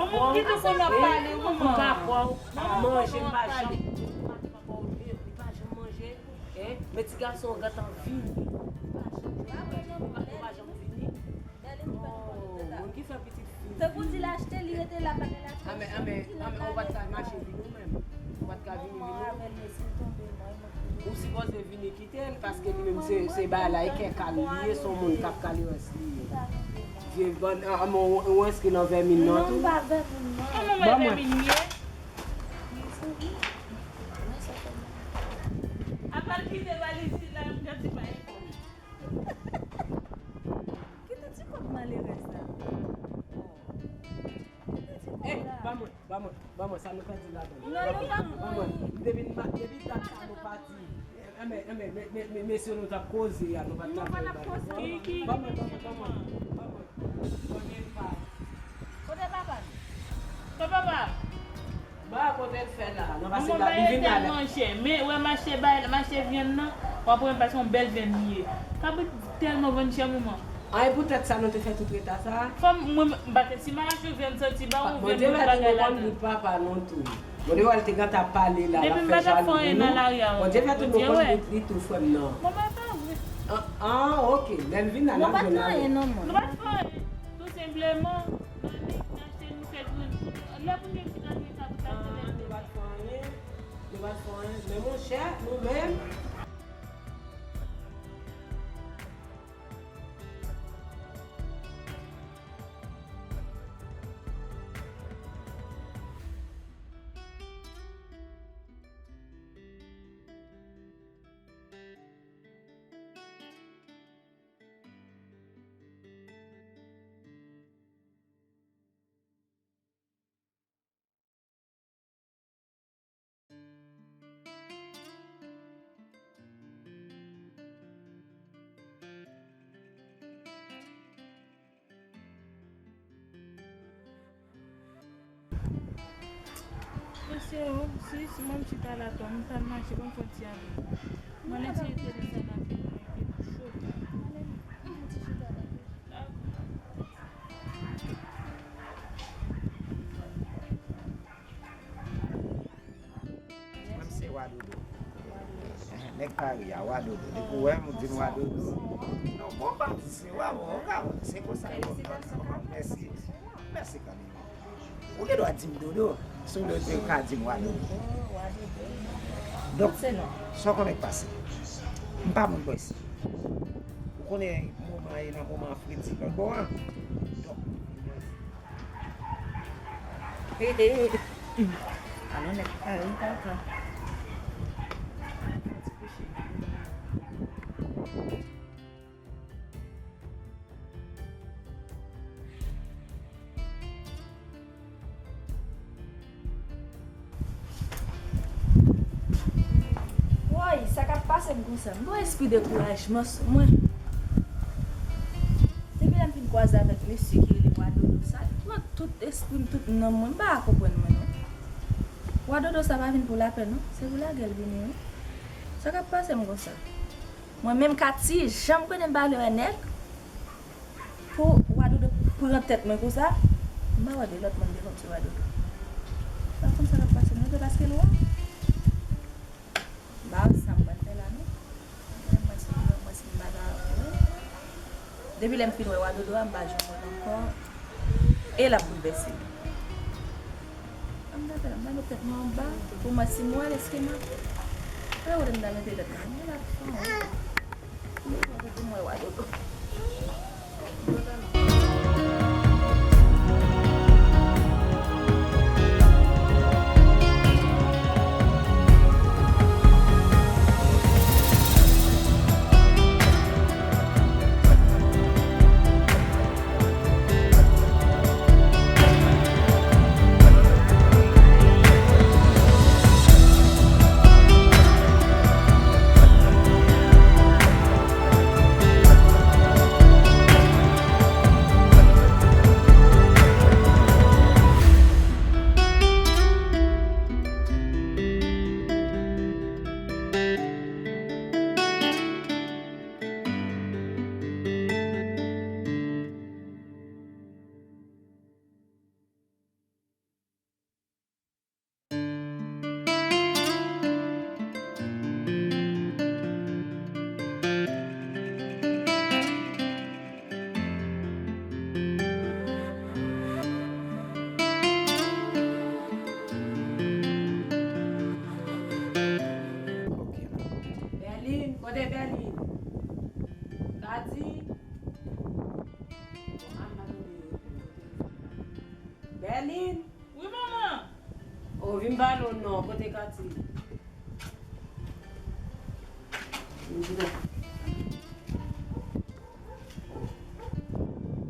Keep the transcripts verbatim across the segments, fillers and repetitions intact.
Ki te konn ap pale, ou konprann? Manje, m pa janm, m pa janm wè w, li pa janm manje. Hein? Men ti gason an gentan vini. Li pa janm vini. Ou pa janm vini. Oh, moun ki fè pitit fi. Tankou di l achte, li rete la, pa gen la. Amè, amè, amè, ou pa t ka mache vini ou menm. Ou pa t ka vini, vini. Mwen avè l, men si l tonbe, mwen, mwen. Ou sipoze vini kite l, paske li menm se, se bagay la, e kè kal li ye, se yon moun k ap kale rès li ye. Vye bann, an, an, ou, ou enskri nan vèmin nan tou? Non, m pa vèmin, non. An, non, mwen vèmin ye. Apa l kite valiz li la, yon ti bagay. Kite ti kòb malerèz la. Kite ti kòb la. Hey, ban mwen, ban mwen, ban mwen, sa nou pèdi ladan l. Non, nou pa pran. Ban mwen. Depi n pa, depi dat sa nou pati. Enben, enben, men, men, men, mesye nou t ap koze a, nou pa t ka fè l bagay. Ki, ki, ban mwen, ban mwen, ban mwen, ban mwen. Kote papa nou? Kote papa? Ba kote l fè la, nan pase la, li vin la. Manman, bagay tèlman chè. Men, wè mache bay, mache vyann nan, w ap wè pase yon bèl vyann li ye. Kabrit tèlman vann chè, manman. An, e poutèt sa nou te fè tout reta sa? Fò m, mwen, m pa te, si m al achte yon vyann santi ba ou, vyann moun bagay ladan. Bondye fè tou nou konn gout papa nou tou. Bondye wè l te gentan pale la, l ap fè jalou nou. Bondye fè tou nou konn gout li tou, frè m nan. Manman, e pa vre. An, an, ok, lè l vin la, n ap jwenn avè l. Nou pa t fè anyen, non, manman. Nou pa t fè anyen. Tou senpleman, nou annik, n achte, nou fè tou, lè pou nou vin al fè sa, pou ta fè lè. Nou pa t fè anyen, nou pa t fè anyen. Men monchè, nou menm. Mesye, si, si mwen m chita la, tou, m ta mache, ban m fè yon ti ale. Mwen, lè ti ete lè sa la, epi cho. Mwen, m se Wa Dodo. Nèg Pari a, Wa Dodo. Depi w wè m, ou di m Wa Dodo. Non, bon, pa di se Wa, bon, w ka wè. Se konsa yo. Mèsi. Mèsi kanmenm. Ou gen dwa di m Dodo, si w lè w ka di m Wa Dodo. Donk, tout se non. Sa w konnen k pase? M pa moun bò isi. Ou konnen moman e nan moman fredi lòt bò a. Donk, alò nèg Pari papa. Woy, sa k ap pase m konsa? M gen yon espri dekourajman sou mwen. Depi lè m fin kwaze avèk mesye ki rele Wa Dodo sa, li pran tout espri m, tout nanm mwen. M pa ka konprann mwen non. Wa Dodo sa pa vin pou lapè non. Se pou lagè l vini wi. Sa k ap pase m konsa? Mwen menm Katy, jan m konnen m pa vle wè nèg, pou Wa Dodo pran tèt mwen konsa, m pa wè de lòt moun devan mesye Wa Dodo. M pa konn sa k ap pase m non, se paske l wè. M pa wè sa m pral fè la non. Mwen, mwen si, mwen si m pa ta wè. Depi lè m fin wè Wa Dodo a, m pa janm wè l ankò. E l ap boulvèse. An m ta fè, m ta met tèt mwen anba pou mwen si m wè l, èske m ap, pa kote m ta mete tèt mwen. Mwen pa fè anyen. Mwen pa kote m wè Wa Dodo.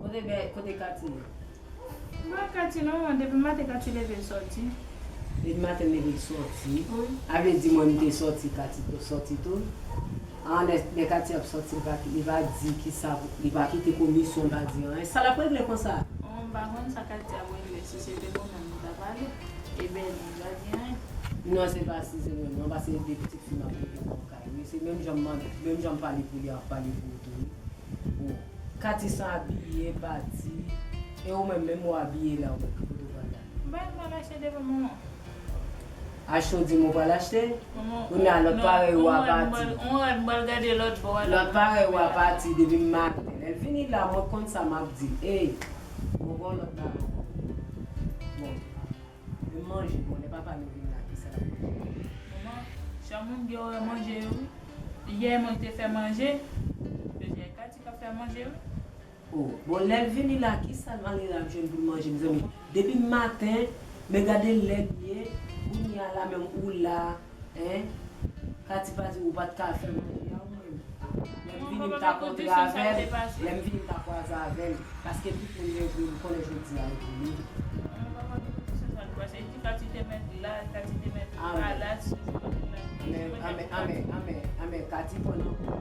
Kote bè, kote Katy ye? M pa Katy non, depi maten Katy leve l sòti. Depi maten l leve l sòti? Wi. A vle di mwen m te sòti, Katy te sòti tou? An, lè, lè Katy ap sòti, li pa, li pa di kisa, li pa kite komisyon, li pa di anyen. Sa l ap regle konsa? Bon, m pa konn sa Katy ap regle, si se te mwen menm, m t ap ale. E Berlin, li pa di anyen. Non, se pa si se mwen, non, paske de pitit fi m ap regle nan kay. Wi, se menm jan m, menm jan m pale pou li a, m ap pale pou ou tou, wi. Bon, Katy san abiye, pati. E ou menm, menm ou abiye la, ou menm, ki kote ou pral la? M pa, m pral achte devan manman. Achte ou di m ou pral achte? Manman, kounye a, lòt non, parèy ou a pati. On rad, m pral gade lòt bò a la. Lòt parèy ou a pati depi maten. Lè l vini la, mwen konn sa m ap di l. Ey, mwen gon lòt bagay ankò. Bon. Menm manje, bon, lè papa nou vin la, kisa l ap manje? Manman, chak moun gen orè manje yo, wi. Yè, mwen te fè manje, jodi a, e Katy k ap fè manje, wi. Oh, bon, lè l vini la, kisa l malere ap jwenn pou l manje, mezanmi? Depi maten, men gade lè l ye, kounye a la menm ou la, Hein? Katy pa di ou pa t ka fè manje a ou menm. Lè m vini, m ta kontre avè l. Lè m vini, m ta kwaze avè l. Paske tout moun gen pou yo konnen jodi a e pou li. Mwen pa konn tout sa k pase. Di Katy te mèt la, Katy te mèt pa la, si se mwen la. Amè, amè, amè, amè, amè, Katy pran nan kou.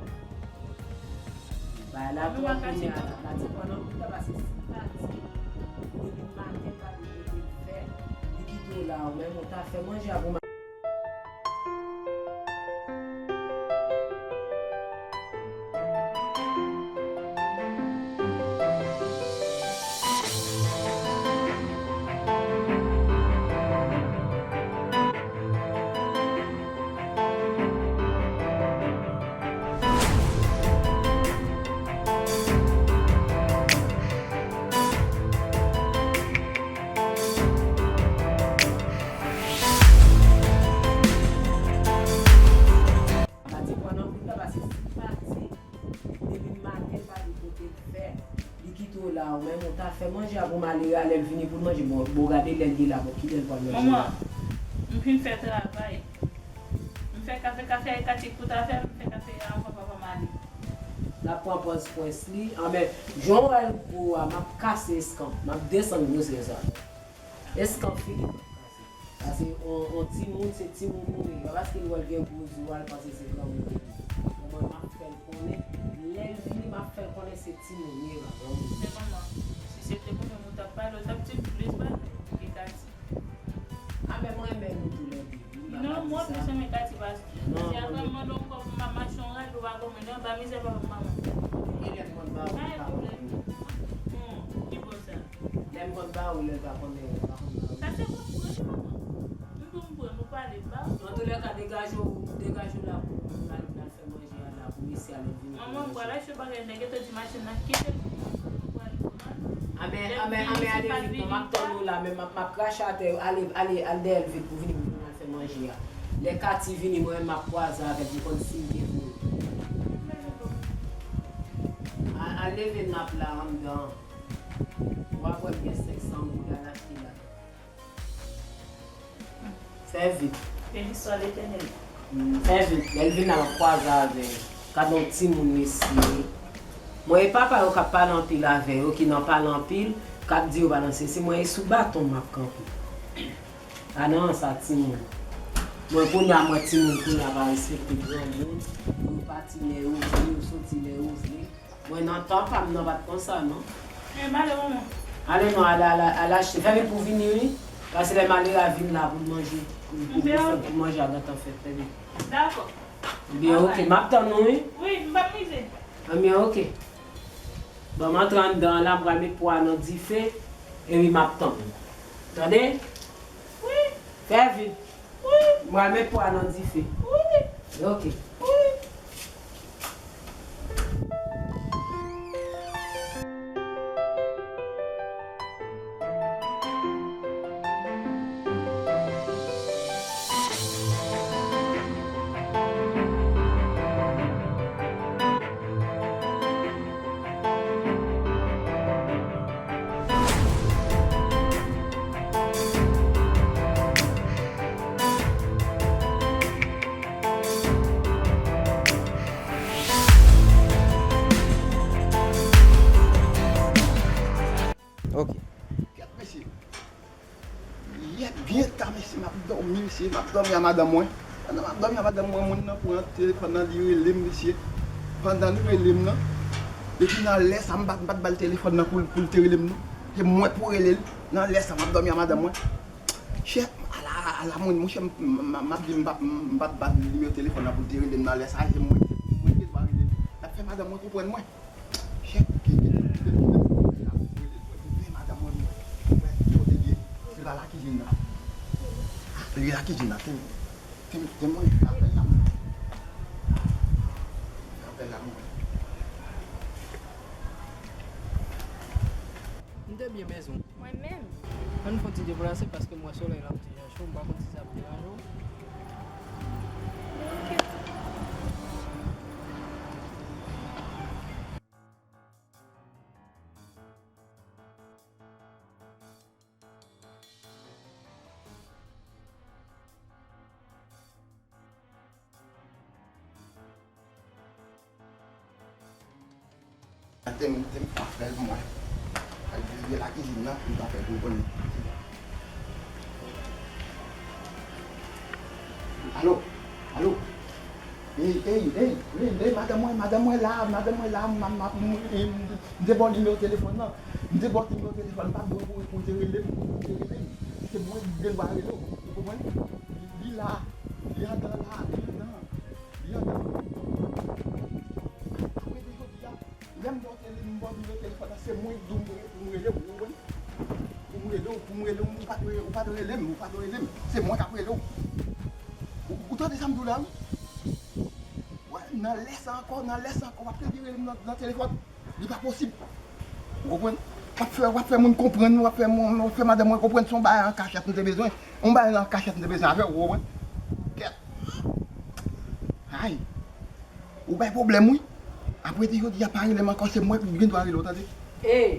Bagay la twòp kounye a la. Katy pran nan kou la, paske si Katy, depi maten, pa gen kote l fè, li kite w la, ou menm, ou ta fè manje a pou Katy pran nan kou la, paske si Katy, depi maten, pa gen kote l fè, li kite w la, ou menm, ou ta fè manje a pou malere a, lè l vini pou l manje. Bon, bon, gade lè l ye la, bon, kilè l pral manje la? Manman, m fin fè travay. M fè kafe, kafe a e Katy k pou ta fè, m fè kafe a anvan papa m ale. L ap pran pòz prens li. Anben, jan w wè l gwo a, m ap kase eskanp, m ap desann gwosè sa. Eskanp figi m ap kase. Paske on, on timoun, se timoun ou ye. Pa paske l wè l gen gwo zo a, l panse se granmoun li ye. Bon, mwen, m ap fè l konnen. Lè l vini, m ap fè l konnen se timoun li ye, pa granmoun. Men manman, si se te mwen menm ou t ap pale, ou t ap di m plis bagay ke Katy. A, men mwen renmen nou toulède. Non, mwen plis renmen Katy paske. Non, si apre m mande w kòb, m ap mache yon rad, ou pa konn mwen, non, ba mizè papa m manman. E lè m konn ba ou, ou pa konn mwen. Hmm, ki bò sa? Lè m konn ba ou, lè l pa konn, lè l pa konn ba ou. Sa se bon pou mwen, manman. M tou m pran, nou pale, m ba ou. Antoulèka, degaje w, degaje w la pou, pou n al, n al fè manje a la pou mesye a lè l vini pou manje. Manman, m pral achte bagay, nèg yo te di machin nan kite m, m pral pran. Amè, amè, amè, ale vit non, m ap tann ou la, men m ap, m ap krache atè, ale, ale, al dèyè l vit pou vini pou n al fè manje a. Lè Katy vini, mwen menm m ap kwaze avè l, m konn si m te voye. A, al leve nap la anndan. W ap wè m gen senk san goud, al achte la. Fè vit. Beni swa Letènèl. Fè vit. Lè l vin la, m ap kwaze avè l. Gad on timoun, mesye. Mwen, e papa yo k ap pale anpil avè yo, ki nan pale anpil, k ap di yo pa nan sesi. Mwen, e sou baton m ap kanpe. A nan sa, timoun. Mwen, kounye a, mwen, timoun, kounye a, pa respekte granmoun. Yo pati lè yo vle, yo soti lè yo vle. Mwen nan tan pa m nan pa t konsa non. Men m ale manman. Ale non, ale, ale, ale achte. Fè vit pou vini wi. Paske lè malere a vin la pou l manje, pou, pou, pou fè, pou manje a gentan fèt. Fè vit. Dakò. Ebyen, ok, m ap tann ou wi. Wi, m p ap mize. Ebyen, ok. Bon, m antre anndan an la, m pral met pwa a nan dife, epi m ap tann ou. Tande? Wi. Fè vit. Wi. Mwen al met pwa nan dife. Wi. Ok. Wi. Si m ap dòmi a madanm mwen, pandan m ap dòmi a madanm mwen, moun nan pran telefòn nan, li rele m, mesye. Pandan li rele m nan, epi nan lè sa, m pa, m pa t ba l telefòn nan pou, pou l te rele m, non. Se mwen pou rele l. Nan lè sa, m ap dòmi a madanm mwen. Chè, ala, ala moun, monchè, m, m, m, m ap di m pa, m pa t ba l nimewo telefòn nan pou l te rele m nan lè sa, se mwen, mwen ki dwa rele l. L ap fè madanm mwen konprann mwen. Chè, ki, ki, ki, ki, ki, ki, ki, ki, ki, madanm mwen, mwen, mwen, kote l ye? Li pa lakizin nan. Li lakizin nan, te, te, te mwen fè apèl la, mwen. Fè apèl la, mwen. M te byen bezwen w. Mwen menm. Ann fè yon ti deplase paske m wè solèy la yon ti jan cho, m pa konn si sa ap deranje w. Te m, te m fè apèl mwen. Al vire lakizin nan, m t apèl pou konnen. Alo, alo. Ey, ey, ey, ey, ey, madanm mwen, madanm mwen la, madanm mwen la, m, m, m, m, m, m te ba w nimewo telefòn nan. M te ba w nimewo telefòn, m pa t dwe pou, pou te rele m, pou te rele m. Se mwen ki gen dwa rele w, ou konprann? Li, li la, li andan la, li andan, li andan. Apre de jodi a, lè m ba w tele-, m ba w nimewo telefòn nan, se mwen ki di w pou m rele w, ou konprann? Pou m rele w, pou m rele w, ou pa t re-, ou pa t rele m, ou pa t rele m. Se mwen k ap rele w. Ou, ou tande sa m di w la, wi? Wè, nan lè sa ankò, nan lè sa ankò, w ap rele m nan, nan telefòn. Li pa posib. Ou konprann? W ap fè, w ap fè moun konprann, w ap fè moun, w ap fè madanm mwen konprann se yon bagay an kachèt m te bezwen. Yon bagay an kachèt m te bezwen avè w, ou konprann? Kèt. Ay. Ou bay pwoblèm, wi. Apre de jodi a pa rele m ankò, se mwen ki gen dwa rele w, tande? Ey!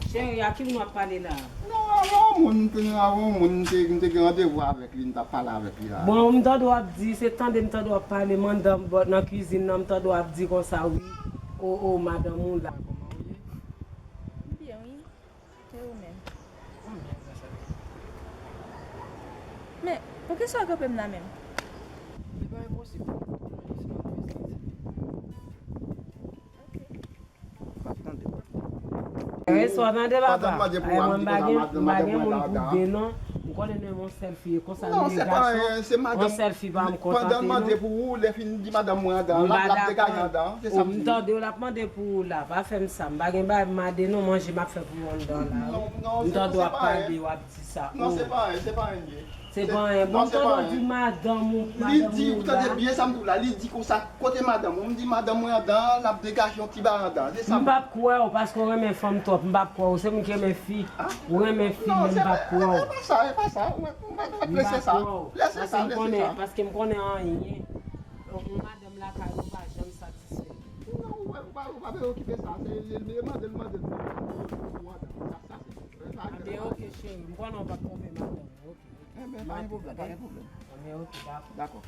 Cheri, a ki moun w ap pale la? Non, avè yon moun, m te, avè yon moun, m te, m te gen randevou avèk li, m t ap pale avèk li la. Bon, m tande w ap di, se tande m tande w ap pale, mandan m bò nan kizin nan, m tande w ap di konsa, wi. O, o, madanm ou la, kòman w ye? M byen, wi. E ou menm? M byen, gras a Dye. Men, poukisa w kanpe m la menm? Li pa enposib pou m koute manje, se pa enposib. Ok. M p ap tande w. Rès w a tande, papa. Ay, mwen m pa gen, m pa gen moun pou de non. M konnen menm yon sèl fi, e konsa nou ye gason. Yon sèl fi pa m kontante non. Pandan m mande pou ou, lè fini di madanm mwen andan, l ap, l ap degaje andan, se sa m di. M tande w, l ap mande pou ou la. Pa fè m sa. M pa gen bagay pou mande non, manje m ap fè pou ou anndan la, wi. M tande w ap pale, w ap di sa. Non, se pa anyen, se pa anyen li ye. Se pa anyen. Bon, m tande w di madanm ou, madanm ou la. Li di, ou tande byen sa m di w la, li di konsa, kote madanm ou? M di madanm mwen anndan, l ap degaje yon ti bagay anndan. Se sa m di. M p ap kwè w, paske w renmen fanm twòp. M p ap kwè w. Se moun ki renmen fi. Ou renmen fi, men m p ap kwè w. Non, se pa, se pa sa, se pa sa. Ou mèt, ou mèt lese sa. Lese sa, lese sa. Paske m konnen, paske m konnen anyen. Yon madanm lakay ou pa janm satisfè. Non, ou pa, ou pa, ou pa vle okipe sa. Se, se, se mande l, mande l pou, pou, pou, pou anndan. Sa, sa, se, sa, sa. Anben, ok, cheri. M konnen w p ap twonpe madanm ou. Ok, ok. Enben, pa gen pwoblèm, pa gen pwoblèm. Anben, ok, dakò. Dakò.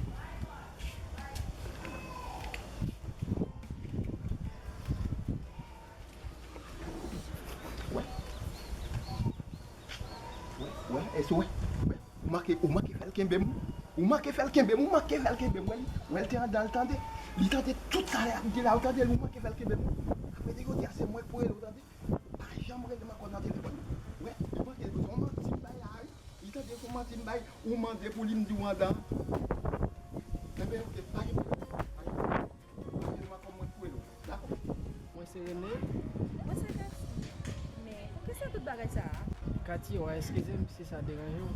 Wè. Wè, wè, èske w wè? Wè. Ou manke, ou manke fè l kenbe m. Ou manke fè l kenbe m, ou manke fè l kenbe m. Wè, wè, l te anndan, l tande. Li tande tout sa l ap di la, ou tande, ou manke fè l kenbe m. Apre de jodi a, se mwen k pou rele w, tande. Pa janm rele m ankò nan telefòn. Wè, li manke, se yon manti m bay la, wi. Li tande se yon manti m bay, ou mande pou li, m di w anndan. Enben, ok, pa gen pwoblèm, pa gen pwoblèm. Mwen se Rene. Mwen se Katy. Men poukisa tout bagay sa a? Katy, w a eskize m si sa deranje w.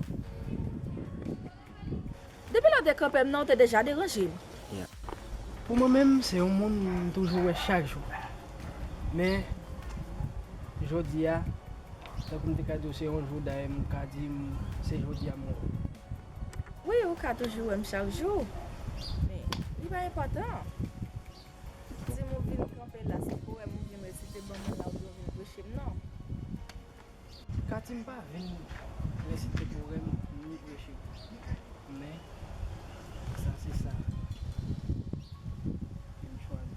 Depi lè w te kanpe m nan, w te deja deranje m. Pou mwen menm, se yon moun m toujou wè chak jou. Men, jodi a, tankou m te ka di w se yon jou, dayè m ka di m se jodi a m wè w. Wi, ou ka toujou wè m chak jou. Men, li pa enpòtan. Di m ou vin kanpe la, se powèm ou vin resite ban mwen la, oubyen ou vin preche m, non. Katy, m pa vin resite powèm, ni preche. Men, sa se sa. M chwazi.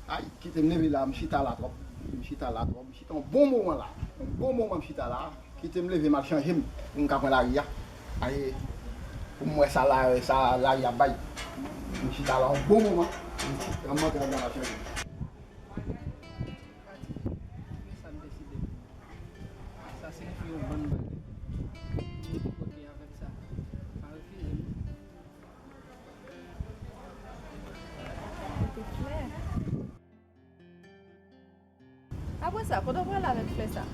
Ay, kite m leve la, m chita la twòp. M chita la twòp. M chita yon bon moman la. Yon bon moman m chita la. Kite m leve, m al chanje m. Pou m ka pran lari a. Aye, pou m wè sa la, sa lari ap bay. M chita la yon bon moman. M chita, m antre anndan machin. Pati, men sa m deside. Sa siyifi yon bann bagay. Mwen te kote avèk sa. Pa refize m. Kote flè. Apre sa, kote w prale avèk flè sa?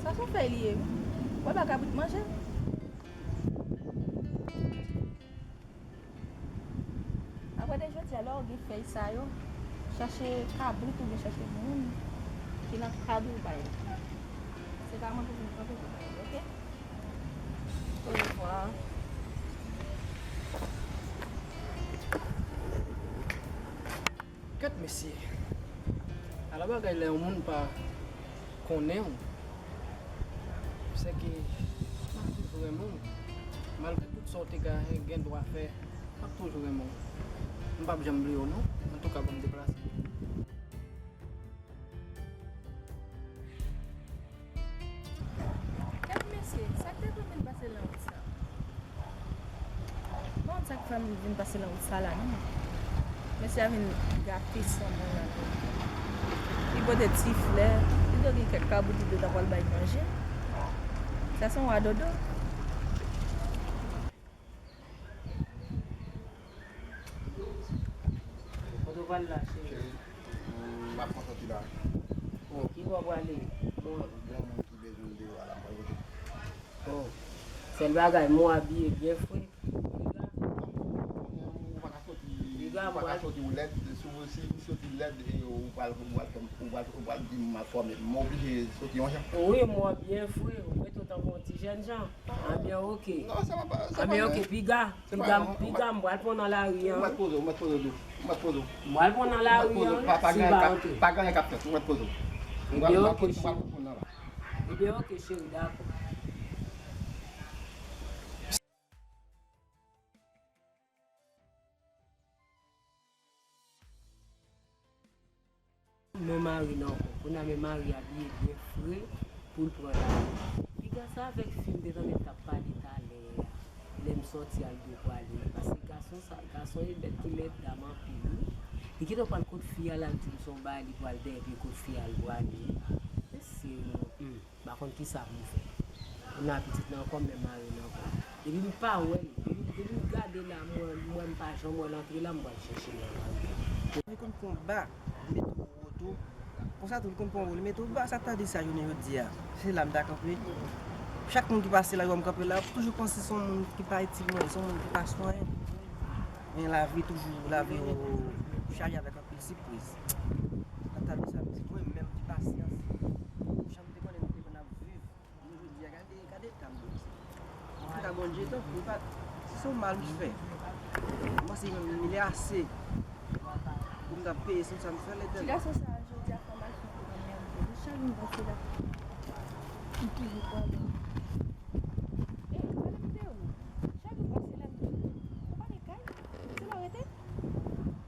Sa se yon fèy li ye, wi. W ap ba kabrit manje? Apre de jodi a, lè w gen fèy sa yo, chache kabrit oubyen chache moun ki nan kad ou bay. Se pa mwen pou vin kanpe pou bay, oke? Orevwa. Kèt mesye, ala bagay lè yon moun pa konnen w, se ke m ap toujou renmen w. Malgre tout sa w te ka gen dwa fè, m ap toujou renmen w. M p ap janm bliye w non. Antouka, ban m deplase. Kèt mesye, sa k te fè m vin pase nan wout sa? M pa konn sa k fè m vin pase nan wout sa la, non. Mesye a vin gate san mwen la. Li pote ti flè, li dwe gen kèk kabrit li dwe ta pral bay manje. Sa se yon wa dodo. Kote w pral la, cheri? Cheri, m ap pran soti la. Oh, ki bò w prale? Bon. Gen yon moun ki bezwen m deyò a la, m pral kote. Oh. Sèl bagay, mwen abiye byen fre. Piga. Ou pa ka soti, ou pa ka soti ou lèd, si w, si w soti lèd, e ou pral, ou pral fè m, ou pral, ou pral di m mal fòme. M oblije soti yon jan. Wi, mwen byen fre, ou mete w tankou yon ti jèn jan. Anbyen oke. Non, se pa, se pa. Anbyen oke, piga, piga, piga, m pral pran w nan lari an. Ou mèt poze w, ou mèt poze w, ou mèt poze w. M pral pran w nan lari an, wi, si w pa antre. Pa gen anyen k ap fèt, ou mèt poze w. Ebyen oke, cheri. Ebyen oke, cheri, dakò. Men mari nan kò. Kounye a men mari abiye byen fre pou l pran lari. Piga sa avèk fi m te tande m t ap pale talè a. Lè m sòti al dwe prale. Paske gason sa, gason e bèt ki mèt dam anpil wi. Li gentan pral kot fi a la, l di m se yon bagay li pral dèyè pye kot fi a l prale. Mesye, hmm. M pa konn kisa pou m fè. Kounye a pitit nan kò m, men mari nan kò m. Depi m pa wè l, depi, depi m gade la, m wè, m wè m pa janm wè l antre la, m pral chèche l nan lari a. Li konn pran w ba, li mete w wo tou. Konsa tou, li konn pran w wo, li mete w ba. Sa k ta di sa jounen jodi a? Se la m ta kanpe. Chak moun ki pase la, yo wè m kanpe la, yo toujou panse se yon moun ki pa itil mwen, se yon moun ki pa swen. Men lavi toujou, lavi yo chaje avèk anpil sipriz. Sa k ta di sa, pitit mwen menm ki pasyans. Jan m te konnen nou te konn ap viv. Jodi a, gade, gade eta m, Bondye. Eta Bondye, tankou, li pa, si se yon mal m fè, m panse li menm li ase pou m ta peye sou sa m fè, Letènèl. Ti gason sa a, jodi a, fòmasyon pou mwen menm. Chak jou m pase la, m toujou pwoblèm. E, pale m de ou. Chak jou m pase la, m toujou, ou pa gen kay? Se la w rete?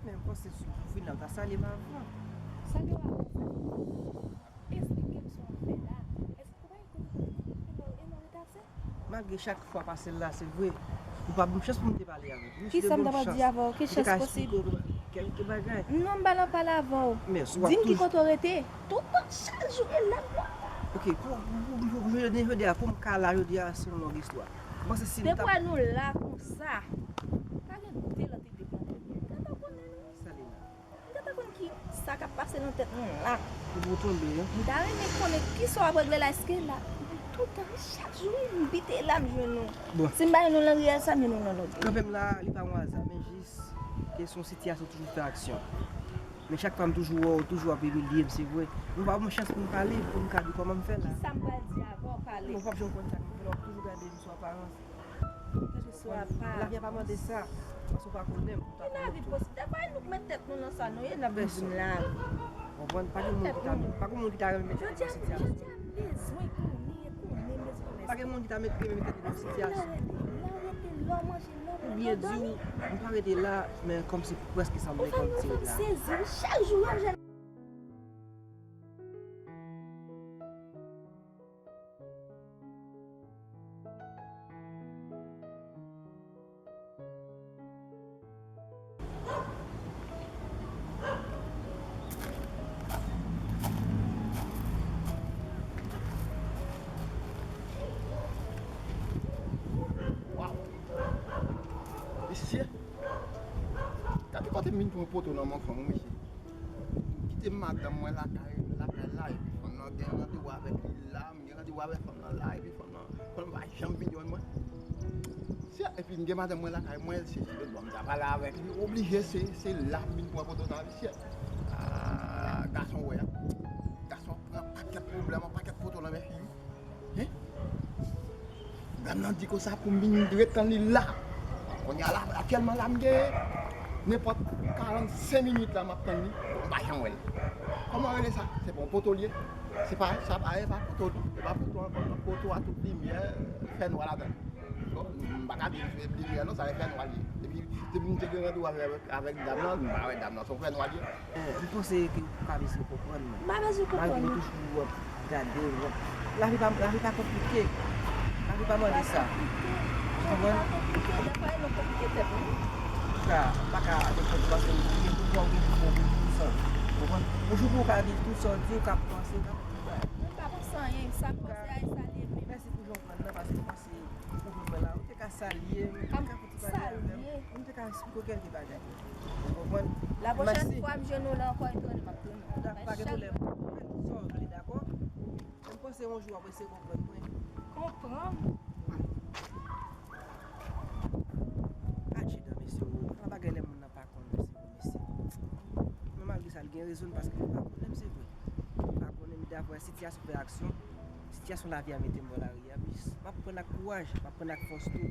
Men m panse si w vin la, w ta salye m avan. Sa gen w avè sa? Esplike m sa w ap fè la. Èske ou pa gen kote pou w, e nan rete ase? Malgre chak fwa pase l la, se vre, ou pa ban m chans pou m te pale avè w. Kisa m ta pral di avè w? Ki chans posib? Kèlke bagay. Non, m pa nan pale avè w. Di m ki kote w rete. Toutan, chak jou, e la m wè w. Ok, pou, pou, pou, pou jodi, jodi a, pou m ka la jodi a, se yon long istwa. M panse si m ta... Dekwa nou la konsa, pa gen de lòt ide pou nou. Tata konnen nou. Salina. M gentan konn ki sa k ap pase nan tèt nou la. Ou pou tonbe, wi. M ta renmen konnen kisa w ap regle la, èske la. Toutan, chak jou, m bite la, m jwenn nou. Bon. Si m pa jwenn nou nan riyèl sa, m jwenn nou nan lòt. Kanpe m la, li pa yon aza, men jis ke se yon sitiyasyon toujou fè aksyon. Men chak fwa m toujou wè w, toujou ap imilye m, se vre. Men w pa ban m chans pou m pale, pou m ka di w kòman m fè la. Kisa m pral di avè w, pale? Non, w p ap janm konn sa k ap fè la, w ap toujou gade m sou aparans. Kèlkeswa pa. Lavi a pa mande sa. Paske w pa konnen m, ou ta konnen tout. Ki lavi posib? Dèfwa e nou k met tèt nou nan sa nou ye, n ap vin di m lavi. Konprann? Pa gen moun ki ta, pa gen moun ki ta renmen met tèt li nan sitiyasyon. Jodi a, jodi a, m bezwen konnen, konnen, m bezwen konnen. Pa gen moun ki ta met, renmen met tèt li nan sitiyasyon. Lè w rete, lè w manje, lè w bwè, lè w dòmi. Ou byen di w, m pa rete la, men kòmsi prèske sa m vle kòmsi la. Ou fè m sezi, wi, chak jou w ap jwenn. Gade kote m vin pran poto nan men fanm, wi, mesye. Kite madanm mwen lakay, lakay la, epi fanm nan gen randevou avèk li la, m gen randevou avèk fanm nan la, epi fanm nan, fanm nan pa janm vin jwenn mwen. Mesye, epi m gen madanm mwen lakay mwen, se, se lòt bò m ta pale avèk li, oblije se, se la m vin pran poto sa, mesye. Ah, gason wè, gason pran pakèt pwoblèm, pakèt poto nan men fi wi. Hein? Dam nan di konsa pou m vin ret tann li la. Kounye a la, aktyèlman la, m gen nenpòt karannsenk minit la, m ap tann li. M pa janm wè l. Kòman rele sa? Se pa yon poto l ye? Se pa, sa pa, e pa poto, e pa poto ankò, non. Poto a tout limyè, fè nwa ladan l. Bon, m pa ka di se limyè, non, sa e fè nwa l ye. Depi, depi m te gen randevou avèk, avèk dam nan, m pa wè dam nan, se yon fè nwa l ye. Eh, m panse ke ou ka bezwen konprann mwen. M pa bezwen konprann ou. Malgre toujou w ap gade, w ap, lavi pa, lavi pa konplike. Lavi pa mande sa. Ou konprann? Lavi pa konplike, dèfwa e nou konplike tèt nou. Ou ka, pa ka defann ou paske ou gen pouvwa, ou gen pouvwa, ou gen tout sa. Ou konprann? Yon jou pou ou ka viv tout sa w di, ou ka panse, ou ka fè tout bagay. Mwen pa panse anyen, sa m panse a e sa l ye menm. Mèsi pou jan w pran nan, paske ou panse ou vin mwen la, ou te ka salye m, ou te ka fè ti bagay avè m, ou te ka eksplike w kèlke bagay. Ou konprann? La pwochèn fwa m jwenn ou la ankò, e tounen m ap tounen. Pa gen pwoblèm. Fè tout sa w vle, dakò? M panse yon jou w ap eseye konprann mwen. Konprann m? Achidan, mesye, ou, pa bagay lè moun nan pa konn, mesye, mesye. Men malgre sa, l gen rezon l paske li pa konnen m, se vre. Li pa konnen m, daprè sitiyasyon fè aksyon, sitiyasyon lavi a mete m bò lari a, m ap pran ak kouraj, m ap pran ak fòs tou.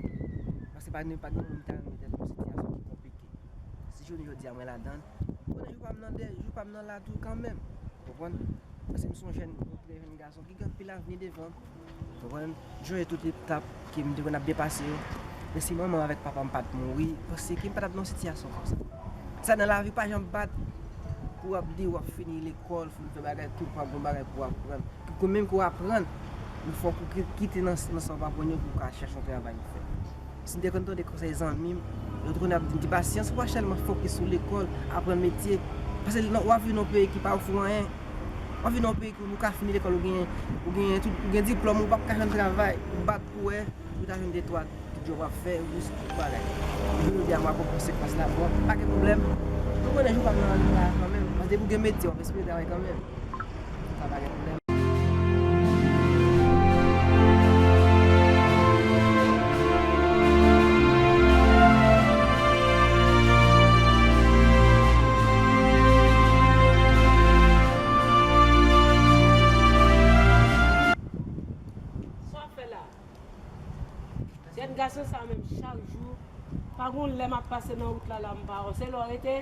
Paske pa gen, pa gen moun ki ta renmen tèt yon sitiyasyon ki konplike. Si jounen jodi a mwen ladan l, konnen jou pa m nan dèyè, jou pa m nan la tou kanmenm. Konprann? Paske m se yon jèn, yon trè jèn gason ki gen anpil avni devan m. Konprann? M chonje tout etap ke m te konn ap depase yo. Men si manman m avèk papa m pa t mouri, paske m pa t ap nan sitiyasyon konsa. Sa nan lavi pa janm bat pou w ap di w ap fini lekòl, fini fè bagay, tout pa gon bagay pou w aprann. Pou menm ke w aprann, men fòk ou ki-, kite nan, nan sa w pa aprann yo pou w ka chèche yon travay pou fè. Si m te konn tande konsèy zanmi m, yo te konn ap di m, di pasyans, ou pa sèlman fokis sou lekòl, aprann metye. Paske w ap viv nan yon peyi ki pa ofri w anyen. W ap viv nan yon peyi ke ou ka fini lekòl, ou gen, ou gen tout, ou gen diplòm, ou p ap ka jwenn travay. Ou bat pou wè, ou ta jwenn de twa ti djòb w ap fè, ou jis tout bagay. Jounen jodi a, m ap pran konsekans la, bon, pa gen pwoblèm. Nou konnen jou pa m nan la kanmenm, paske depi w gen metye, w ap espere travay kanmenm. Sa pa gen pwoblèm. Sa w ap fè la? Jèn gason sa menm chak jou, pa gon lè m ap pase nan wout la, la m pa wè w. Se lè w rete,